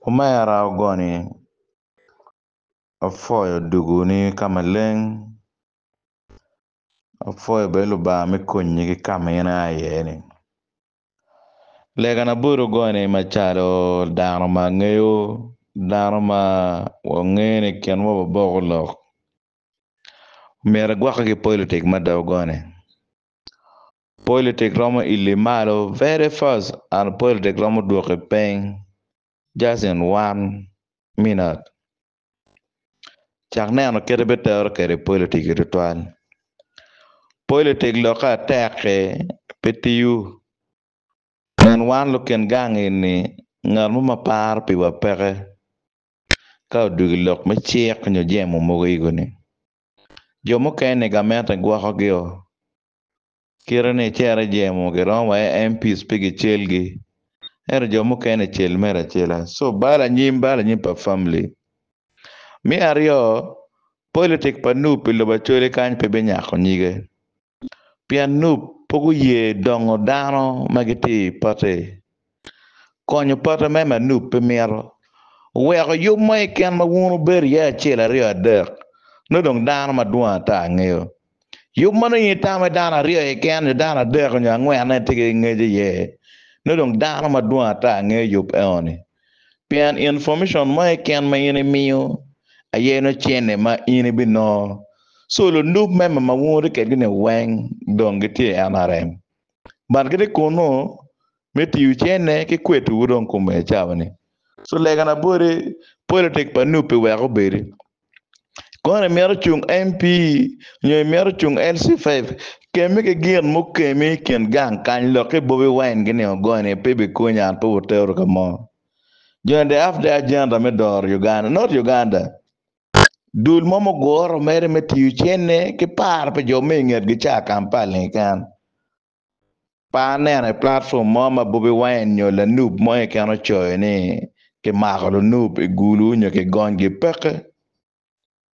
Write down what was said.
Omera ogoni apwoyo duguni ka maleng apwoyo bene Lubanga me konyi ki ka ma in ia iye-ni. Legana boti ogoni macalo dano ma angeyo dano ma wangene i kinwa waboko lok myero igwokke ki politik mada ogoni. Politik romo ili malo very fast and politik romo dwoki piny just in one minute. Cak neno kit ma ibitero kwede politik tutwal. Politik lokke atek-ki pe tiyo pien wan lukin gang eni ngat mo ma paro piwa peke ka odwogo i lok me cik nyo jemo mogo ego-ni. Jo mukene gamente gwokogio kite ni icito ijemo giromo wa i MPs pe gicelgi ento jo mukene cel mere acela so bal anyim bal anyim pa family. Me aryo politik pa NUP i lobo Acholi kany pe binyako nyige pien NUP pe guye dongo dano ma gitye i pati konyo pati me ma NUP pe mito oweko yub mo keken ma wun wubedo iye acel aryo adek nongo dong dano madwong ata ngeyo. Yub ma nongo in itamo ni dano aryo keken nyo dano adek nyo angwen aye tye ki ngec iye, nongo dong dano madwong ata ngeyo yub enoni. Pien information mo keken ma in imiyo aye nongo cene ma in ibinongo. So lunub me ma wun wutye kwedgi-ni weng dong gitye i NRM. But gitye kunu me tiyo cene ki kwetowu dong kome i cawa-ni. So legana boti, politik pa NUP wek obedi. Kono imito cung MP nyo imito cung LC5, kemme ki gin mukemme i kin gang kany lok ki Bobi Wine gini ogoni pe bikonyi an pe wutero ka mo. Joni they have their agenda me doro Uganda, not Uganda. Dul mo muguro mere me tiyo cene ki paro pi jo me i ngetgi ca Kampala keken. Pe aneno i platform mo ma Bobi Wine nyo lanub mo keken ocoyo ni kimako lunub i gulu nyo kigonygi. Peke.